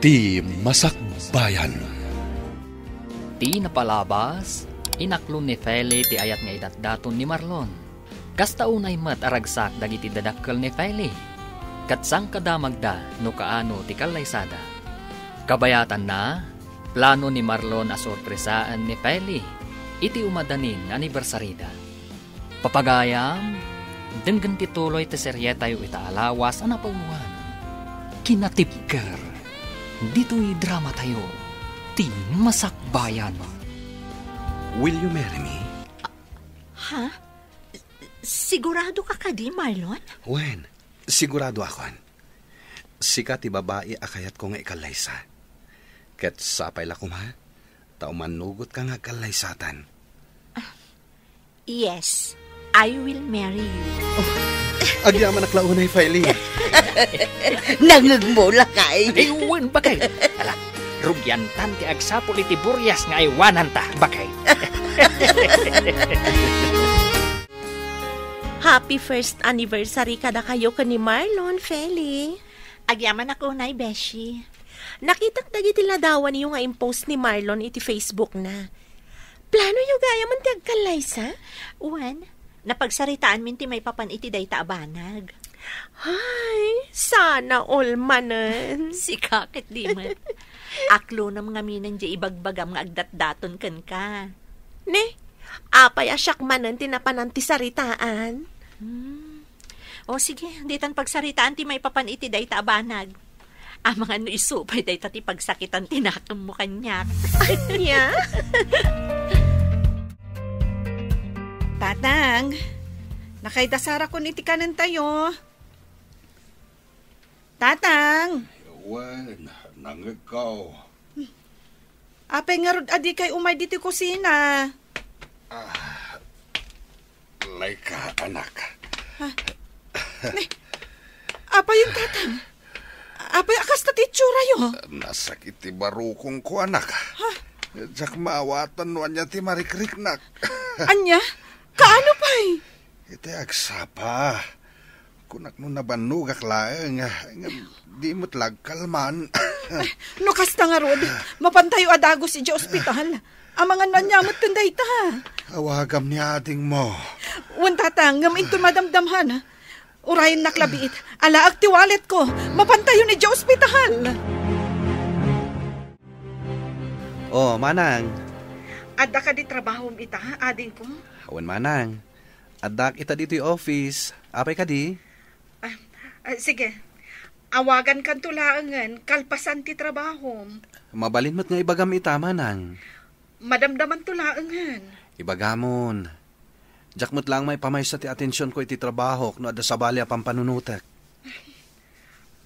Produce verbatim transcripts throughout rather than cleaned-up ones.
Ti Masakbayan. Ti napalabas, inaklo ni Feli ti ayat nga idatdaton ni Marlon. Kasta unay met a ragsak dagiti dadakkel ni Feli, ket sangkadamagda no kaano ti kallaysada. Kabayatanna, plano ni Marlon a sorpresaen ni Feli iti umadanin nga anibersarida. Papagayam, denggen ti tuloy ti serietayo ita a lawas a napauluan, Kinatibker, ditoy dramatayo, Ti Masakbayan. Will you marry me? Ha? Sigurado ka kadi, Marlon? Wen, sigurado akon. Sika ti babai a kayatko nga ikallaysa. Ket sapay la koma, ta umanugot ka nga agkallaysatan. Yes, I will marry you. Agyamanak la unay, Feli. Nangngegmo, lakay. Ay, wen, bakay. Ala, rugiantan ti agsapul iti burias nga aywananta, bakay. Happy first anniversary kadakayo ken ni Marlon, Feli. Agyamanak unay, Beshi. Nakitak dagiti ladawanyo nga impost ni Marlon iti Facebook na. Planoyo gayam ti agkallaysa? Wen, napagsaritaanmin ti maipapan iti dayta a banag. Ay, sana all manen. Sika ket di met. Aklonem ngaminen diay ibagbagam nga agdatdaton kenka. Ne, apay a siak manen ti napanan ti saritaan? Hmm. O sige, ditan pagsaritaan ti maipapan iti dayta a banag. Amangan no isu pay dayta ti pagsakitan ti nakemmo kaniak. Ania? Tatang, nakaidasarakon iti kanentayo. Tatang! Wen, nangngegko. Apay ngarud a dikay umay ditoy kusina? Ah, layka, anak. Ha? Ne, apay yun, Tatang? Apay a kasta ti itsurayo? Nasakit ti barukongko, anak. Ha? Diak maawatan no ania ti marikriknak. Ania? Kaano pay? Iti agsapa. Kunak no nabannogak laeng, ngem di met la agkalman. No kasta ngarud, mapantayo a dagus idiay ospital. Amangan no ania met ken dayta. Awagam ni adingmo. Wen, Tatang, ngem inton madamdamhan, urayennak la biit. Alaek ti walletko. Mapantayon idiay ospital. Oh, manang. Adda kadi trabahom ita, adingko? Wen, manang. Addak ita ditoy office. Apay kadi? Ah, ah, sige. Awagankanto laengen kalpasan ti trabahom. Mabalin met nga ibagam ita, manang. Madamdamanto laengen. Ibagamon. Diak met laeng maipamaysa ti atensionko iti trabahok no adda sabali a pampanunotek.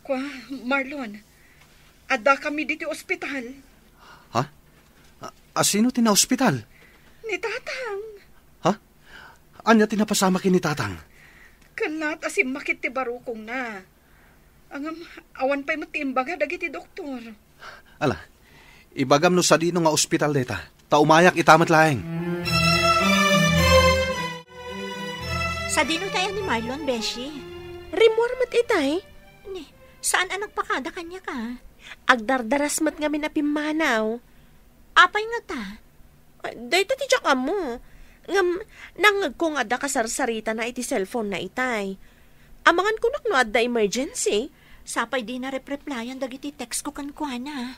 Kua, Marlon, addakami ditoy ospital. Ha? A, a sino ti naospital? Ni Tatang. Ha? Ania ti napasamak ken ni Tatang? Ket laat a simmakit ti barukongna. Ngem, awan pay met ti imbaga dagiti doktor. Ala, ibagam no sadino nga ospital dayta, ta umayak ita met laeng. Sadino tay ni Marlon, Beshi? Rimmuar met itay. Ni, saan a nagpakada kaniak a? Agdardaras met ngamin a pimmanaw. Apay ngata? Ay, dayta ti diak ammo. Ngem, nangngegko nga adda kasarsaritana iti cellphone na itay. Amangan kunak no adda emergency. Sapay dina rep-replyan dagiti text ko kenkuana.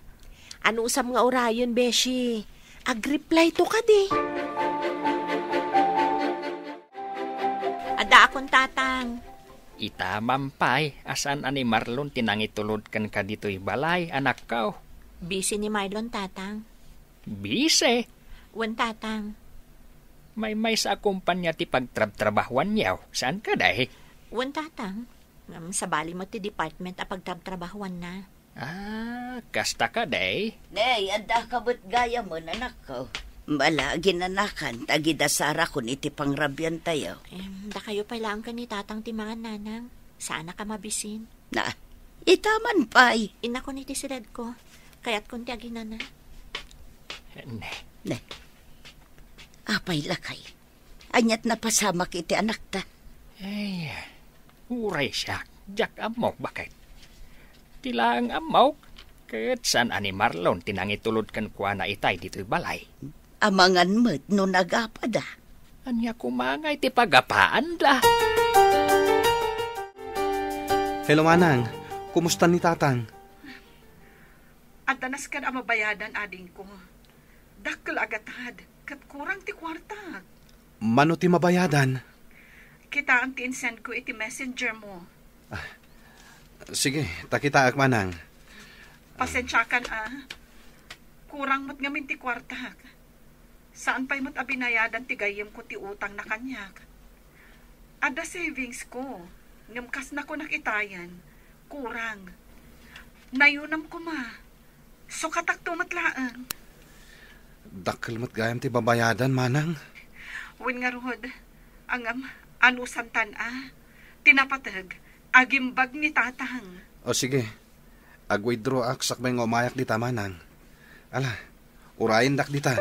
Anusam nga urayen, Beshi? Agreply to kadi. Adda akon, Tatang. Ita man pay, a saan a ni Marlon ti nangitulod kenka ditoy balay, anakko? Busy ni Marlon, Tatang. Busy? Wen, Tatang. Maymaysa a kompania ti pagtrabtrabahuanyo, saan kadi? Wen, Tatang. Ngem sabali met ti department a pagtrabtrabahuanna. Ah, kasta kadi? Nay, adda ka met gayamen, anakko. Bala, ginanakan, ta gidasarakon iti pangrabiantayo. Em, dakayo pay laeng ken ni Tatang ti mangan, Nanang. Saanak a mabisin. Na, ita man pay. Innakon iti siledko. Kayatkon ti aginana. Ne. Ne. Apay lakay. Aniat napasamak iti anakta? Ay, uray siak, diak ammok, baket. Ti laeng ammok, Ket saan a ni Marlon ti nangitulod kenkuana itay ditoy balay? Amangan met no nagapada. Ania koma ngay ti pagapaanda? Hello, Manang. Kumusta ni Tatang? Adda nasken a mabayadan, adingko. Dakkel a gatad, ket kurang ti kuartak. Mano ti mabayadan? Kitaem ti insend ko iti messenger mo. Ah, sige, ta kitaek, Manang. Pasensiakan, a. Kurang met ngamin ti kuartak. Saan pay met a binayadan ti gayyemko ti utangna kaniak. Adda savings ko, ngem kas nakunak itayen, kurang. Nayunam koma. Sukatakto met laeng. Dakkel met gayam ti babayadan, Manang. Wen ngarud, ngem, anusantan a. Ti napateg, agimbag ni Tatang. O sige, ag-withdraw ak sakbay nga umayak dita, Manang. Ala, urayendak dita.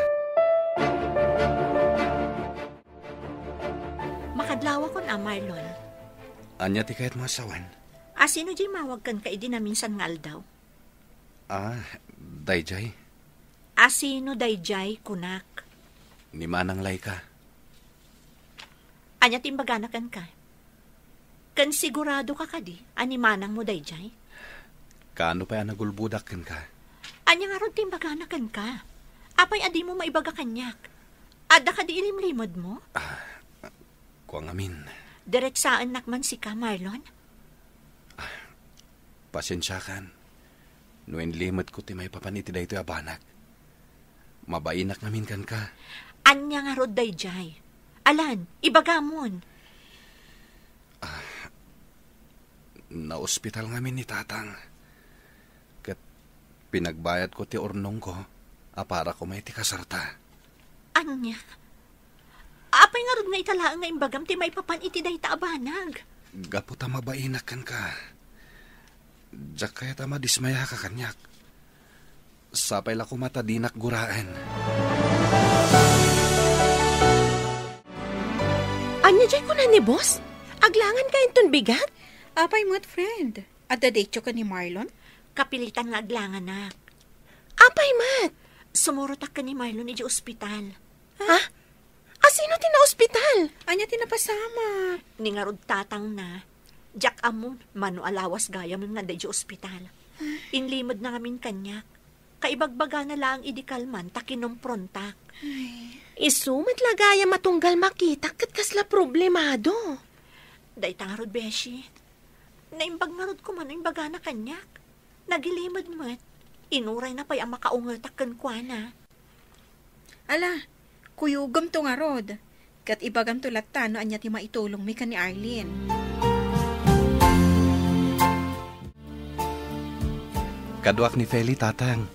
Makadlawakon a, Marlon. Ania ti kayatmo a sawen? Asino diay mawag kenka idi naminsan nga aldaw? Ah, daydiay. Asino daydiay, kunak? Ni Manang Laika. Ania ti imbagana kenka? Ken siguradoka kadi a ni manangmo daydiay? Kaano pay a nagulbodak kenka? Ania ngarud ti imbagana kenka? Apay a dimo maibaga kaniak? Adda kadi ilimlimedmo? Ah, kua ngamin. Diretsaennak man sika, Marlon. Pasensiakan no inlimetko ti maipapan iti daytoy a banag. Mabainak ngamin kenka. Ania ngarud daydiay? Alan, ibagamon. Naospital ngamin ni Tatang. Ket pinagbayadko ti urnongko a para koma iti kasarta. Ania? Apay ngarud nga ita laeng nga imbagam ti maipapan iti dayta a banag? Gapu ta mabainak kenka, diak kayat a madismayaka kaniak. Sapay la koma ta dinak guraen. Ania diay kuna ni boss? Aglanganka inton bigat? Apay met, friend? Adda daytoy ken ni Marlon? Kapilitan nga aglanganak. Apay met? Sumurotak ken ni Marlon idiay ospital. Ha? Asino ti naospital? Ania ti napasamak? Ni ngarud tatangna. Diak ammon, mano a lawas gayam nga adda idiay ospital. Inlimedna ngamin kaniak. Kaibagbagana laeng idi kalman ta kinomprontak. Isu met la gayam a tunggal makitak ket kasla problemado. Dayta ngarud, beshi. Naimbag ngarud koma no imbagana kaniak. Nagilimed met. Inurayna pay a makaungetak kenkuana. Ala, kuyogem to ngarud. Ket ibagamto latta no ania ti maitulongmi ken ni Arlene. Kaduak ni Feli, Tatang.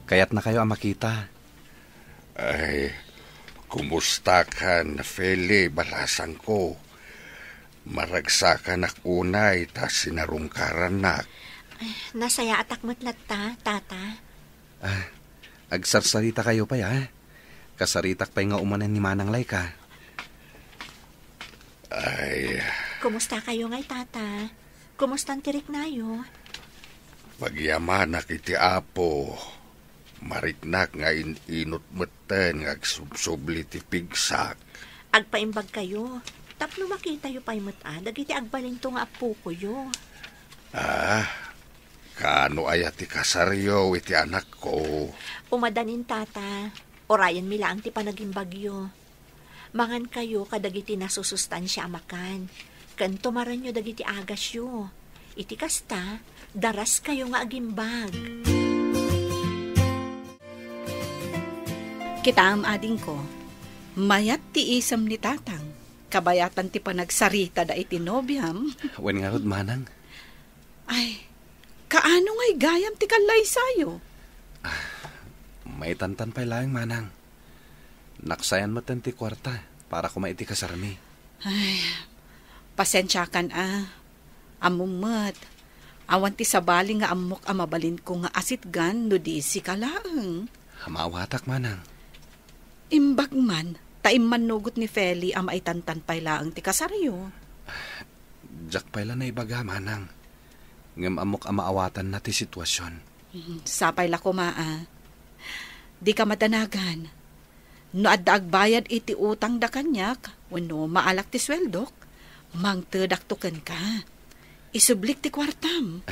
Kayatnakayo a makita. Ay, kumustakan, Feli, balasangko? Maragsakanak unay ta sinarungkarannak. Ay, nasayaatak met latta, Tata. Ah, agsarsarita kayo pay, ah. Kasaritak pay nga umanen ni Manang Laika. Ay. Kumusta kayo ngay, Tata? Kumustan ti riknayo? Pagyamanak iti Apo. Mariknak nga in-inut metten nga agsubsubli ti pigsak. Agpaimbag kayo, tapno makitayo pay met a dagiti agbalinto nga appokoyo. Ah, kaano aya ti kasaryo iti anakko? Umadanin, Tata. Urayenmi laeng ti panagimbagyo. Mangankayo kadagiti nasusustansia a makan, ken tumarenyo dagiti agasyo. Iti kasta, daraskayo nga agimbag. Kitaem, adingko, mayat ti isem ni Tatang. Kabayatan ti panagsaritada iti nobiam. Wen ngarud, Manang. Ay, kaano ngay gayam ti kallaysayo? Ah, maitantan pay laeng, Manang. Naksayan metten ti kuarta para koma iti kasarmi. Ay, pasensiakan a. Ammom met, awan ti sabali nga ammok a mabalinko nga asitgan no di sika laeng. Maawatak, Manang. Imbag man, ta immannugot ni Feli a maitantan pay laeng ti kasaryo. Diak pay la naibaga, Manang. Ngem ammok a maawatanna ti sitwasion. Mm, sapay la koma a. Dika madanagan. No adda agbayad iti utangda kaniak, wenno maalak ti sueldok, mangtedakto kenka. Isublik ti kuartam.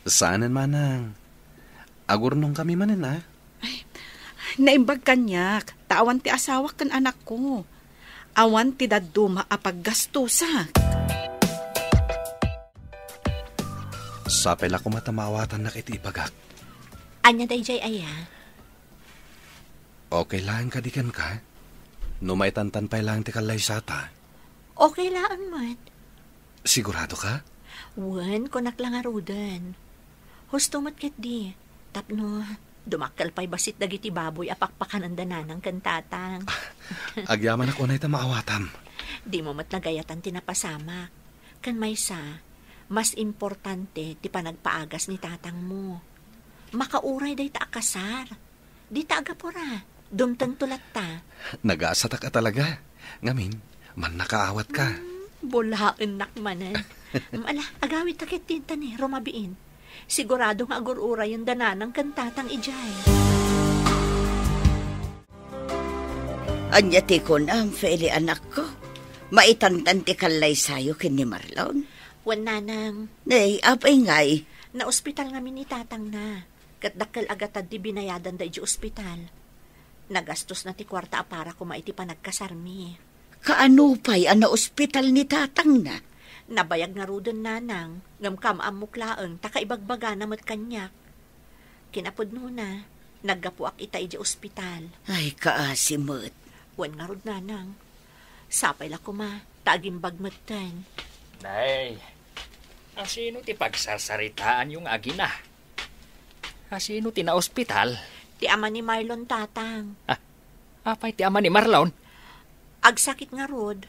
Saanen, manang. Agurnongkami manen, a? Ay, naimbag kaniak, ta awan ti asawak ken anakko. Awan ti dadduma a paggastusak. Sapay la koma ta maawatannak iti ibagak. Ania daydiay aya? Okay laeng kadi kenka? No maitantan pay laeng ti kallaysata? Okay laeng met. Sigurado ka? Wen, kunak la ngaruden. Husto met ketdi, tapno dumakkel pay bassit dagiti baboy a pakpakanen da nanang ken tatang. Agyamanak unay ta maawatam. Dimo met nagayatan ti napasamak. Ken maysa, mas importante ti panagpaagas ni tatangmo. Makauray dayta a kasar. Dita agapura. Dumtengto latta. Nagasatak a talaga. Ngamin, mannakaawat ka. Hmm, bulaennak manen. Ala, agawidta ketdi ta ni rumabiin. Sigurado nga agur-urayen da nanang ken tatang idiay. Ania ti kunam, Feli, anakko? Maitantan ti kallaysayo ken ni Marlon? Wen, nanang. Nay, apay ngay? Naospital ngamin ni tatangna. Ket dakkel a gatad ti binayadanda idiay ospital. Nagastosna ti kuarta a para koma iti panagkasarmi. Kaano pay a naospital ni tatangna? Nabayag ngaruden, nanang, ngem kaam-ammok laeng ta kaibagbagana met kaniak. Kinapudnona, naggapuak ita idiay ospital. Ay, kaasi met. Wen ngarud, nanang. Sapay la koma, ta agimbag metten. Nay, asino ti pagsarsaritaanyo nga agina? Asino ti naospital? Ti ama ni Marlon, tatang. Ah, apay ti ama ni Marlon? Agsakit ngarud,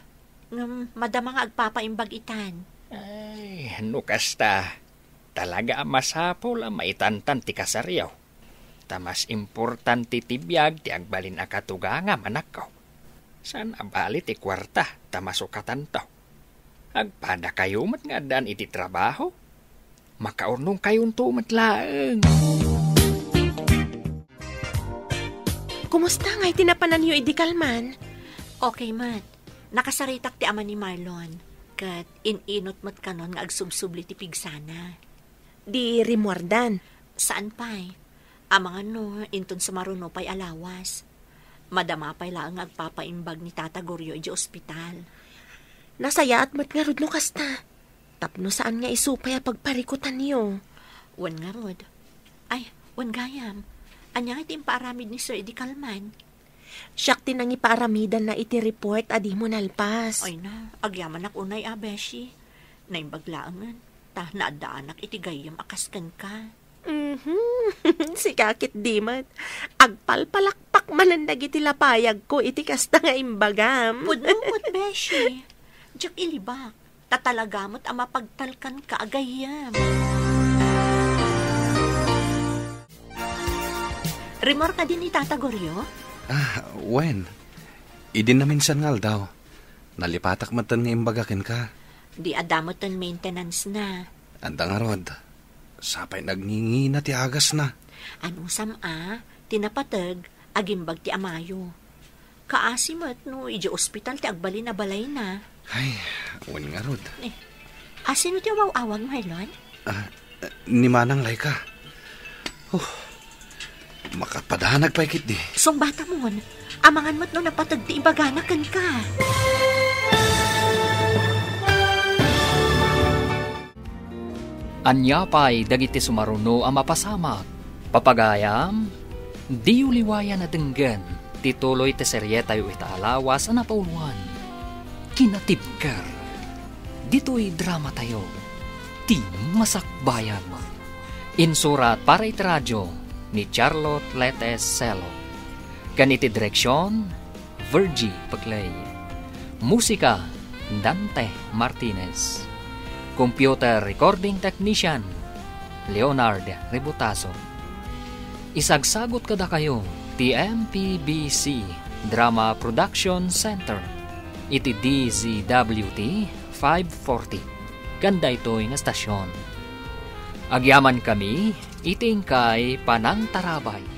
ngem madama nga agpapaimbag itan. Ay, no kasta, talaga a masapul a maitantan ti kasaryo. Ta mas importante ti biag ti agbalin a katugangam, anakko. Saan a bali ti kuarta ta masukatanto. Agpadakayo met nga addaan iti trabaho. Makaurnongkayonto met laeng. Kumusta ngay ti napananyo idi kalman? Okay met. Nakasaritak ti ama ni Marlon, ket in-inut met kanon nga agsubsubli ti pigsana. Di rimmuardan? Saan pay. Amangan no inton sumaruno pay a lawas. Madama pay laeng nga agpapaimbag ni Tata Goryo idiay ospital. Nasayaat met ngarud no kasta. Tapno saan nga isu pay a pagparikutanyo. Wen ngarud. Ay, wen gayam. Ania nga ti impaaramid ni Sir idi kalman? Siak ti nangipaaramidanna iti report a dimo nalpas. Ay na, agyamanak unay a, beshi. Naimbag laengen, ta naaddaanak iti gayyem a kas kenka. Mhm. Sika ketdi met. Agpalpalakpak manen dagiti lapayagko iti kasta nga imbagam. Pudno met, beshi. Diak ilibak. Ta talaga met a mapagtalkanka a gayyem. Rimmuar kadi ni Tata Goryo? Ah, wen. Idi naminsan nga aldaw, nalipatak metten nga imbaga kenka. Di adda metten maintenance na. Adda ngarud. Sapay nagngingina ti agasna. Anusam a, ti napateg, agimbag ti amayo. Kaasi met no idiay ospital ti agbalin a balayna. Ay, wen ngarud. Eh, asino ti umaw-awag, Marlon? Ah, ni Manang Laika. Oh, makapadanag pay ketdi. Sungbatamon, amangan met no napateg ti ibagana kenka. Ania pay dagiti sumaruno a mapasamak? Papagayam, diyo liwayan a denggen ti tuloy ti serietayo ita a lawas a napauluan, Kinatibker. Ditoy dramatayo, Ti Masakbayan. Insurat para iti radio ni Charlotte Letes Celo. Ken iti direksion, Virgie Peclay. Musika, Dante Martinez. Computer Recording Technician, Leonard Rebutazo. Isagsagut kadakayo ti M P B C Drama Production Center iti D Z W T five forty ken daytoy nga stasyon. Agyamankami iti inkay panangtarabay.